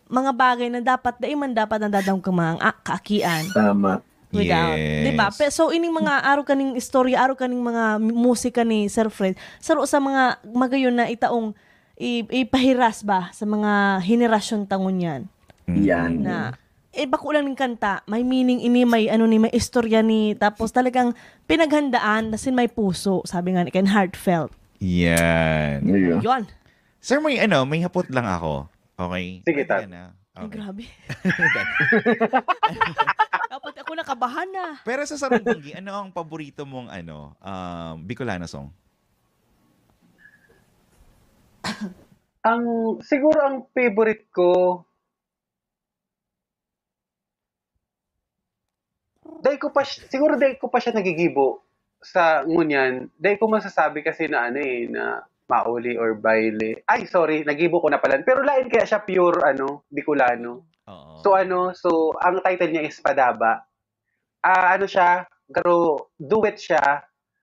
mga bagay na dapat, dai man dapat nadadangog kang mga ah, kaakian. Tama. Without. Yes. Di ba? Pe- So, ining mga araw kaning istorya, araw kaning mga musika ni Sir Fred, saro sa mga magayon na itaong i- ipahiras ba sa mga henerasyon ta ngunyan. Mm. Yan. Na, eh, bako lang ning kanta, may meaning ini, may ano ni, may istorya ni, tapos talagang pinaghandaan, as in may puso, sabi nga ni Ken, heartfelt. Yan. Ayun. Yon. Sir, may ano, may hapot lang ako. Okay? Sige, Pwede Tad. yan, ah. Ay, Okay. grabe. Dapat ako nakabahan na. Pero sa sarong banggi, ano ang paborito mong ano, um, Bicolano song? Ang siguro ang favorite ko dai ko pa si- siguro dai ko pa siya nagigibo sa ngunyan. Dai ko masasabi kasi na ano eh na mauli or baile. Ay, sorry, nagibo ko na pala. Pero lain kaya siya pure ano, Bicolano. Oo. So ano, so ang title niya is Padaba. Ah, ano siya, garo duet siya.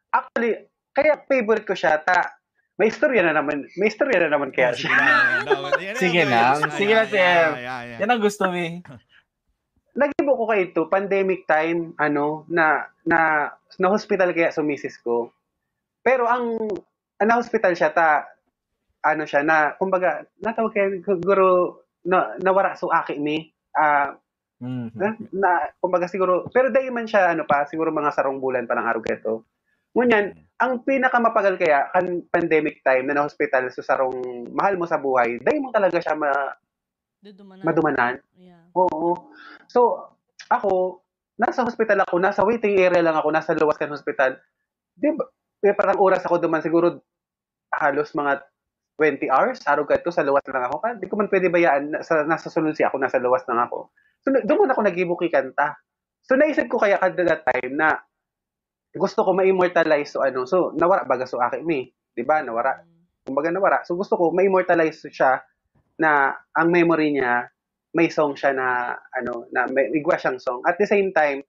Actually, kaya favorite ko siya ta may istorya na naman, may istorya na naman kaya Oh, sige siya. na, yan na, yan na, Sige okay. na, Gusto ko sige na, yan, sir. Yan, yan, yan. Yan ang gusto mo eh. Nagibo ko kayo ito, pandemic time, ano, na na na-hospital kaya so misis ko. Pero ang ang na-hospital siya ta ano siya na kumbaga natawag kaya siguro na nawara so aki mi. Ah, Mhm. na, na kumbaga siguro pero dai man siya ano pa siguro mga sarong bulan pa lang arog ito. Ngunyan, ang pinakamapagal kaya kan pandemic time na na-hospital sa sarong mahal mo sa buhay, dai mo talaga siya ma, Dudumanan. madumanan. Yeah. Oo. So, ako, nasa hospital ako, nasa waiting area lang ako, nasa luwas kan hospital. Di ba, may parang oras ako duman, siguro halos mga twenty hours, arog ka ito, sa luwas lang ako. Di ko man pwede bayaan, nasa, nasa sunod siya ako, nasa luwas lang ako. So, na- doon ako nag-ibuki kanta. So, naisip ko kaya at that time na gusto ko ma-immortalize so ano. So, nawara baga so aki mi, di ba? Nawara. Kumbaga nawara. So, gusto ko ma-immortalize siya na ang memory niya, may song siya na ano, na may igwa siyang song. At the same time,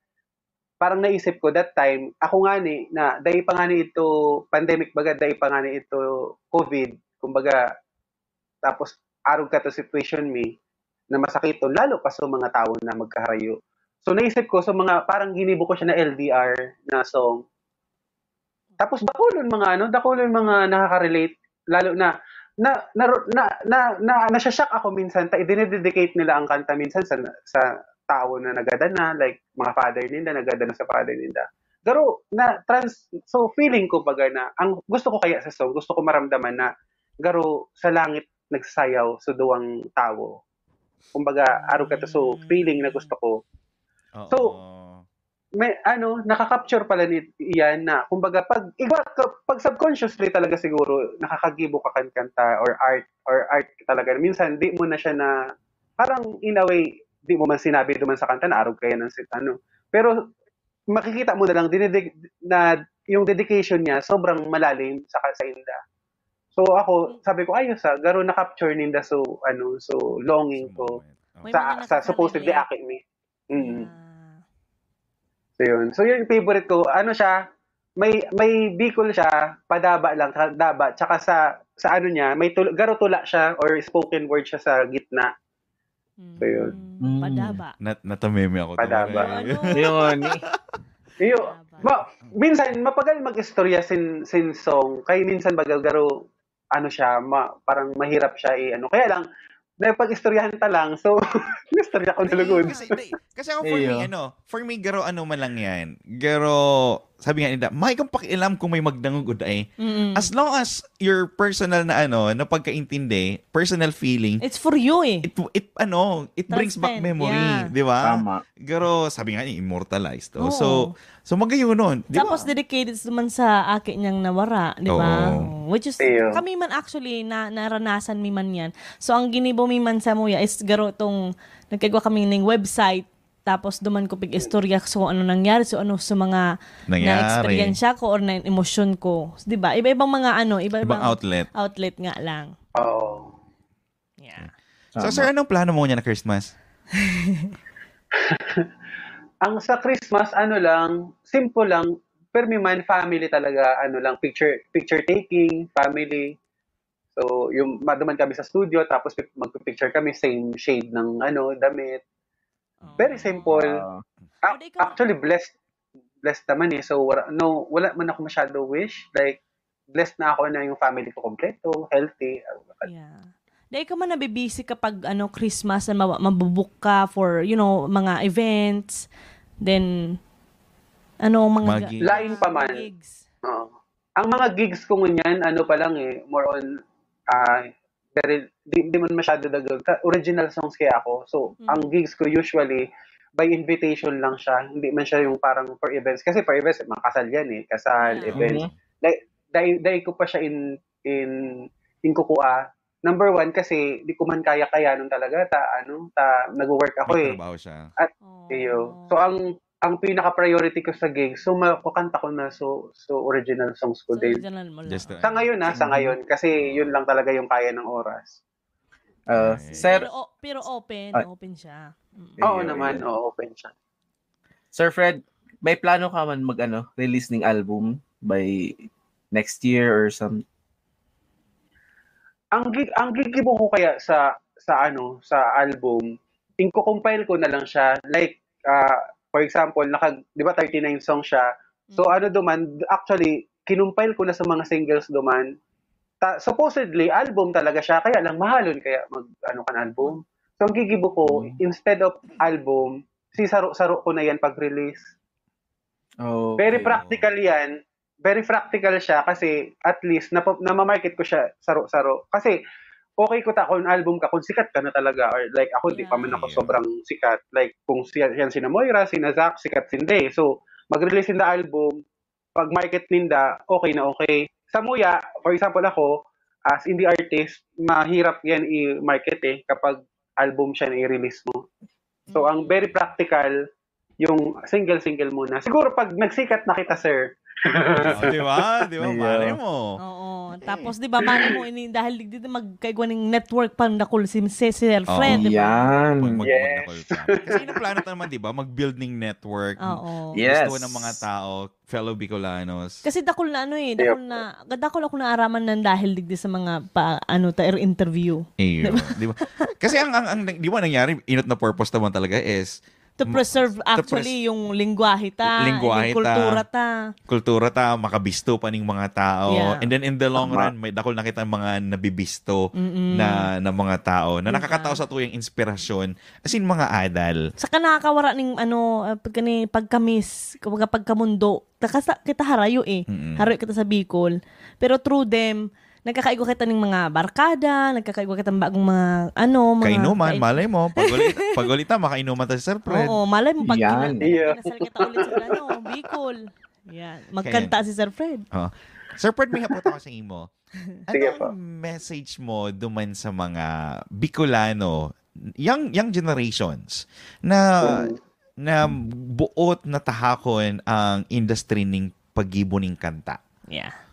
parang naisip ko that time, ako nga ni, na dai pa nga ni ito pandemic baga, dai pa nga ni ito covid, kumbaga, tapos arog ka to situation mi na masakiton, lalo pa sa mga tawo na magkaharayo. So naisip ko, so mga parang ginibo ko siya na L D R na song. Tapos dakulon mga ano, dakulon mga nakaka-relate, lalo na na na na na na nasha-shock ako minsan ta idinededicate nila ang kanta minsan sa sa tawo na nagada na, like, mga father ninda, nagada na sa father ninda. Garo na trans so feeling ko baga na ang gusto ko kaya sa song, gusto ko maramdaman na garo sa langit nagsasayaw so duwang tawo. Kumbaga, arog ka to, so feeling na gusto ko. So, Oo. may ano, naka-capture pala ni iyan na kumbaga pag igwa ka pag subconsciously talaga siguro nakakagibo ka kan kanta or art or art talaga. Minsan di mo na siya na parang in a way di mo man sinabi duman sa kanta na arog kaya ng sit ano. Pero makikita mo na lang dineded na yung dedication niya sobrang malalim sa ka sa inda. So ako, sabi ko, "Ayos ah, garo na-capture ninda so ano, so longing ko." Moment. May Sa mga sa supposedly nakaka-relate. Aki ni. Mm. Yeah. So yun. So yun yung favorite ko. Ano siya, may may Bicol siya, padaba lang, sa daba, tsaka sa sa ano niya, may tul- garo tula siya or spoken word siya sa gitna. So yun. Mm, padaba. Nat natameme ako. Padaba. Tama Ano? na. Yun. Iyo, Padaba. ma, minsan mapagal mag-istorya sin sin song, kay minsan baga garo ano siya, ma, parang mahirap siya i ano. Kaya lang napag-istoryahan ta lang. So, istorya ko na Hindi, lugod. kasi, hindi. Kasi ako, for me, Iyo. ano, for me, garo ano man lang yan. Garo, sabi nga nila, may kang pakialam kung may magdangog o dai. Mm-mm. As long as your personal na ano, na pagkaintindi, personal feeling, It's for you eh. it, it, ano, it brings back Transcend, memory, yeah. di ba? Tama. Garo, sabi nga, immortalized. Oh. Oo. So, so magayon nun, di ba? Tapos dedicated naman sa aki niyang nawara, di ba? Oo. Oh, which is, Iyo. kami man actually, na, naranasan mi man yan. So, ang ginibo mi man sa muya is garo tong, nagkagwa kami ning website, tapos duman ko pig-istorya so ano nangyari, so ano sa mga Nangyari. na-experience ko or na-emosyon ko. Di ba? Iba-ibang mga ano, iba-ibang Ibang outlet. outlet nga lang. Oo. Yeah. So, Tama. sir, anong plano mo niya na Christmas? Ang sa Christmas, ano lang, simple lang, pero may man family talaga, ano lang, picture picture taking, family. So, yung maduman kami sa studio, tapos pic- magpipicture kami, same shade ng ano, damit. Very simple. Ah, A- Pwede ka- Actually, blessed blessed naman eh. So, wala, no, wala man ako masyado wish. Like, blessed na ako na yung family ko kompleto, healthy. Yeah. Dahil ka man nabibisi kapag ano, Christmas na ma- mabubuk ka for, you know, mga events. Then, ano, mga Mga ga- gigs. Lain pa man. Gigs. Oo. Ang mga gigs ko ngunyan, ano pa lang eh, more on, ah, very, di, di man masyado dagang, ka- original songs kaya ako. So, Mm. ang gigs ko usually, by invitation lang siya. Hindi man siya yung parang for events. Kasi for events, mga kasal yan eh. Kasal, Yeah. events. Mhm. Dahil, dahil, dahil ko pa siya in, in, in kukua. Number one, kasi di ko man kaya-kaya nun talaga. Ta, ano, ta, nag-work ako May eh. trabaho siya. Oh. Iyo. So, ang ang pinaka-priority ko sa gigs, so makakanta ko na so so original songs ko So, din. original mo lang. Just to- Sa ngayon na, sa Mhm. ngayon kasi yun lang talaga yung kaya ng oras. Ah, Nice. sir, Pero, o- pero open, Ay. open siya. Mm. Ayun, Oo yun, naman, yun. Oo, open siya. Sir Fred, may plano ka man mag ano, release ning album by next year or some Ang gig ang gigibo ko kaya sa sa ano, sa album, inko-compile ko na lang siya. Like, ah, for example, nakag 'di ba thirty-nine songs siya. So Mm. ano duman, actually, kinumpile ko na sa mga singles duman. Ta, supposedly album talaga siya, kaya lang mahalon kaya mag ano kan album. So ang gigibo ko, Mm. instead of album, sisaro-saro ko na yan pag-release. Oh, Very Okay. practical yan. Very practical siya kasi at least napa- namamarket ko siya saro-saro. Kasi okay ko ta kung album ka, kung sikat ka na talaga. Or like ako, di pa man Yeah. ako Yeah. sobrang sikat. Like kung siya, yan sina Moira, sina Zack, sikat sinda eh. So mag-release sinda album, pag market ninda, okay na okay. Sa muya, for example ako, as indie artist, mahirap yan i-market eh kapag album siya na i-release mo. So ang very practical, yung single-single muna. Siguro pag nagsikat na kita, sir. Oh, di ba? Di ba? Ayun. Malay mo. Oo. Tapos, di ba, mali mo, ini, dahil di, di magkaigwa ning network pang dakul si, si Sir Fred, Oo. di ba? Yan. Pag mag- Yes. mag-dakul ka. Kasi yun ang plano ta naman, di ba? Mag-building network. Oo. Yes. Gusto ng mga tao, fellow Bicolanos. Kasi dakul na ano eh, dakul na, dakul ako naaraman ng dahil digdi sa mga pa, ano, ta, interview. Iyo, di ba? Kasi ang, ang, ang, di ba nangyari, inot na purpose naman talaga is To preserve, actually, yung lingwahe ta, yung kultura ta. Kultura ta, makabisto pa ning mga tao. Yeah. And then in the long run, may dakul na kitang mga nabibisto na, na mga tao na nakakatao sa tuyang inspirasyon. As in, mga adal. Saka nakakawara ning ano, ah, pagka ni, pagkamis, kumbaga pagkamundo. Takasa, kita harayo eh. Mm-mm. Harayo kita sa Bicol. Pero through them, nagkakaigwa kita ning mga barkada, nagkakaigwa kita ng bagong mga, ano, mga Kainuman, kain- malay mo. Pag-ulit, pag-ulit ta, makainuman ta si Sir Fred. Oo, malay mo, pag Yan. kina- Iyo. kinasal kita ulit sa ano, Bicol. Yan. Magkanta Kaya- si Sir Fred. Oh. Sir Fred, may hapot ako sa imo. Sige po. Anong message mo duman sa mga Bicolano, young, young generations, na, Mm. na buot na tahakon ang industry ning paggibo ning kanta? Yeah.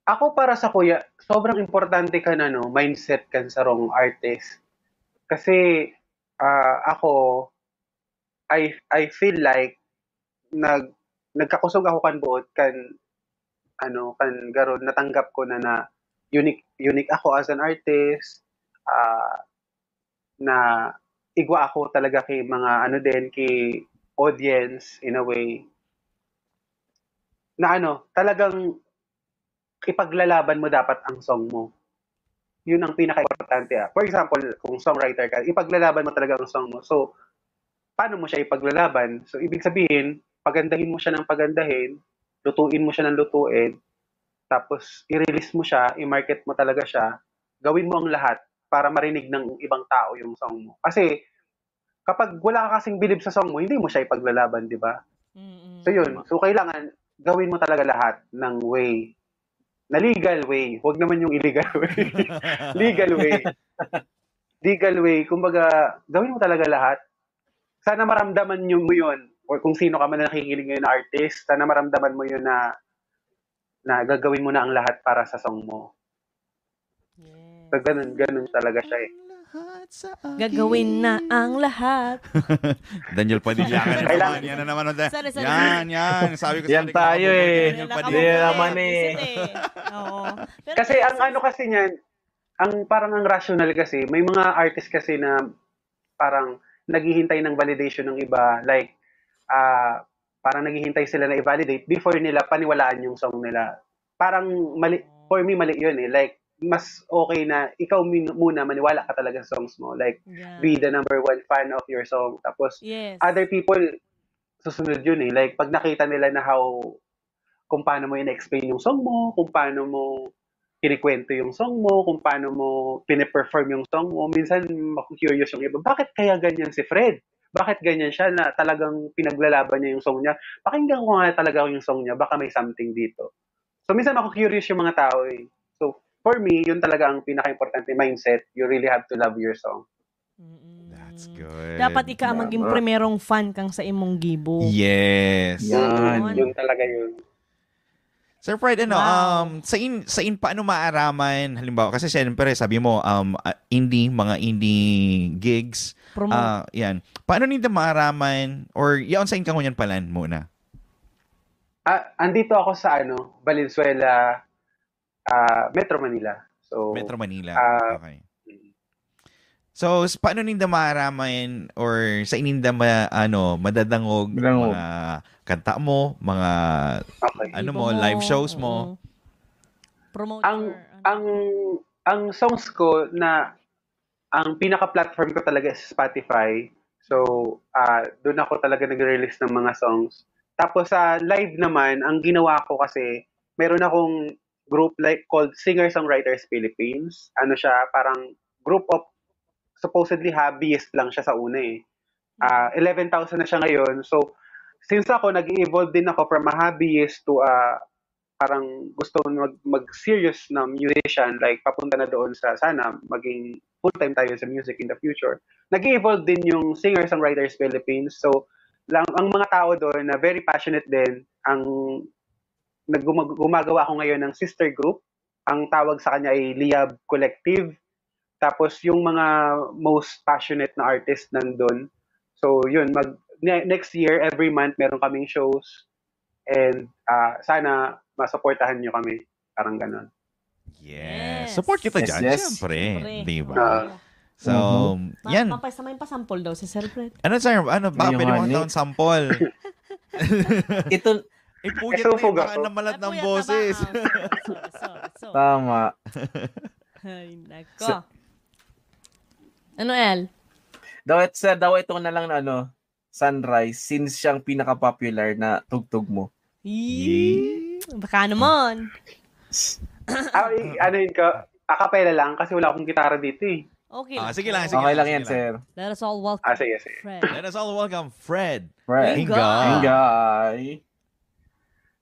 Ako, para sa kuya, sobrang importante kan ano, mindset kan sarong artist. Kasi ah, ako, I I feel like nag nagkakosog ako kan buot kan ano, kan garo natanggap ko na na unique unique ako as an artist, ah, na igwa ako talaga ki mga ano din, ki audience in a way. Na ano, talagang ipaglalaban mo dapat ang song mo. Yun ang pinaka-importante, ah. For example, kung songwriter ka, ipaglalaban mo talaga ang song mo. So, paano mo siya ipaglalaban? So, ibig sabihin, pagandahin mo siya ng pagandahin, lutuin mo siya ng lutuin, tapos i-release mo siya, i-market mo talaga siya, gawin mo ang lahat para marinig ng ibang tao yung song mo. Kasi, kapag wala ka kasing bilib sa song mo, hindi mo siya ipaglalaban, di ba? Mm-mm. So, yun. So, kailangan gawin mo talaga lahat ng way. Na legal way. Huwag naman yung illegal way. Legal way. Legal way. Kumbaga, gawin mo talaga lahat. Sana maramdaman nyo mo yun. Or kung sino ka man na nakikinig ngayon na artist, sana maramdaman mo yun na, na gagawin mo na ang lahat para sa song mo. Yes. So, ganun, ganun talaga siya eh. Gagawin na ang lahat. Daniel Padilla ka na naman. Yan na naman. Sorry, sorry. Yan, yan. Sabi ko sa Yan tayo eh. Daniel Padilla. Yan naman eh. Oo. Kasi ang ano kasi niyan, ang parang ang rational kasi, may mga artist kasi na parang naghihintay ng validation ng iba. Like, ah, parang naghihintay sila na i-validate before nila paniwalaan yung song nila. Parang mali, for me, mali yun eh. Like, mas okay na ikaw min- muna maniwala ka talaga sa songs mo. Like, yeah. Be the number one fan of your song. Tapos, yes. Other people, susunod yun eh. Like, pag nakita nila na how, kung paano mo in-explain yung song mo, kung paano mo kinikwento yung song mo, kung paano mo pine-perform yung song mo. Minsan, maku-curious yung iba, bakit kaya ganyan si Fred? Bakit ganyan siya na talagang pinaglalaban niya yung song niya? Pakinggan ko nga talaga yung song niya, baka may something dito. So, minsan maku-curious yung mga tao eh. So, for me, yun talaga ang pinaka-importante mindset. You really have to love your song. That's good. Dapat ika ang maging primerong fan kang sa imong gibo. Yes. Yan. Yun talaga yun. Sir Fred, ano, wow. um, sa in, sa in, paano maaraman, halimbawa, kasi siyempre, sabi mo, um, uh, indie, mga indie gigs. Promote. Uh, yan. Paano ninda maaraman, or yaon sa in kangunyan palan muna? Ah, andito ako sa, ano, Valenzuela, ah, Metro Manila. So, Metro Manila. Ah, okay. So, paano ninda maaraman or sa ininda ma, ano, madadangog mga kanta mo, mga okay. ano mo, mo, live shows mo? Promote ang, ang, ang songs ko na ang pinaka-platform ko talaga is Spotify. So, uh, doon ako talaga nag-release ng mga songs. Tapos sa live naman, ang ginawa ko kasi, meron akong group like called Singer-Songwriters Philippines. Ano siya, parang group of supposedly hobbyist lang siya sa una eh. Uh, eleven thousand na siya ngayon. So, since ako, nag-evolve din ako from a hobbyist to a parang gusto mag, mag-serious na musician, like papunta na doon sa sana maging full-time tayo sa music in the future. Nag-evolve din yung Singer-Songwriters Philippines. So, lang, ang mga tao doon na very passionate din, ang nag-, gumagawa ako ngayon ng sister group. Ang tawag sa kanya ay Liab Collective. Tapos yung mga most passionate na artist nandun. So yun, mag, ne- next year, every month, meron kaming shows. And ah, sana masuportahan nyo kami. Parang ganon. Yes. Yes. Support kita dyan, yes. Siyempre. Siyempre. Di ba? Ah. So, Mhm. Ma- yan. Papasamahin pa sample daw si Sir Fred. Ano, sir? Ano, baka Ayun pwede nga mo ni. tawag sample? Ito, Ipuyat Ito mo po yung baka gato. namalat ng Napuyat na ba? boses. Ah, so, so, so, so. Tama. Ay, nako. Sa- Ano, El? Daw, it, sir, daw ito na lang na ano, Sunrise, since siyang pinaka-popular na tugtog mo. Yee. Baka naman. Ah, i- ano yun ka? Akapela lang kasi wala akong gitara dito eh. Okay lang. Ah, sige lang, po. sige Okay lang, lang sige yan, lang. sir. Let us all welcome Ah, sige, sige. Fred. Let us all welcome Fred. Fred. Inga. Inga. Ingay.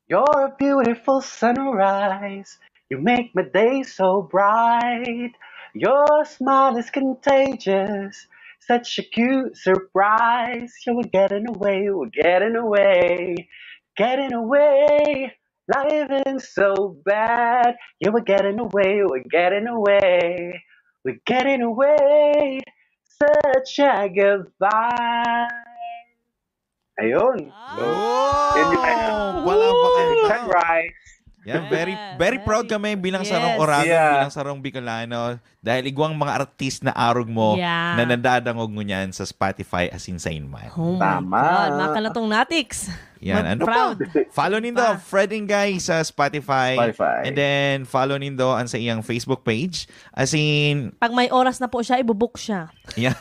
You're a beautiful sunrise. You make my day so bright. Your smile is contagious. Such a cute surprise. Yeah, we're getting away. We're getting away. Getting away. Living so bad. Yeah, we're getting away. We're getting away. We're getting away. Such a goodbye. Ayun. Ah. Yun yung ano. Oh, walang pakita. Sunrise. Yan, very Yeah, very proud very- kami bilang yes. sarong Oragon, Yeah. bilang sarong Bicolano, dahil igwang mga artist na arog mo Yeah. na nadadangog mo niyan sa Spotify asin sa Inman. Oh my Tama. God. Makalatong natiks. Yan, We're ano proud. pa? Follow nindo Pa. Fred Ingay sa Spotify. Spotify. And then follow nindo ang sa iyang Facebook page. As in, Pag may oras na po siya, ibubook siya. yan.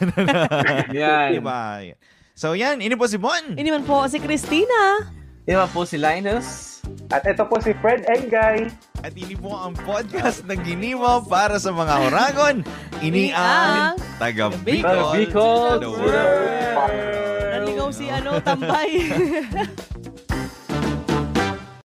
Yan. Diba? So yan, ini po si Bon. Ini man po si Christina. Di ba po si Linus? At ito po si Fred Engay. At ini po ang podcast na giniwa para sa mga Oragon. Ini Ini ang ang Taga Taga Bicol Bicol to the World. Naligaw si ano, Tambay.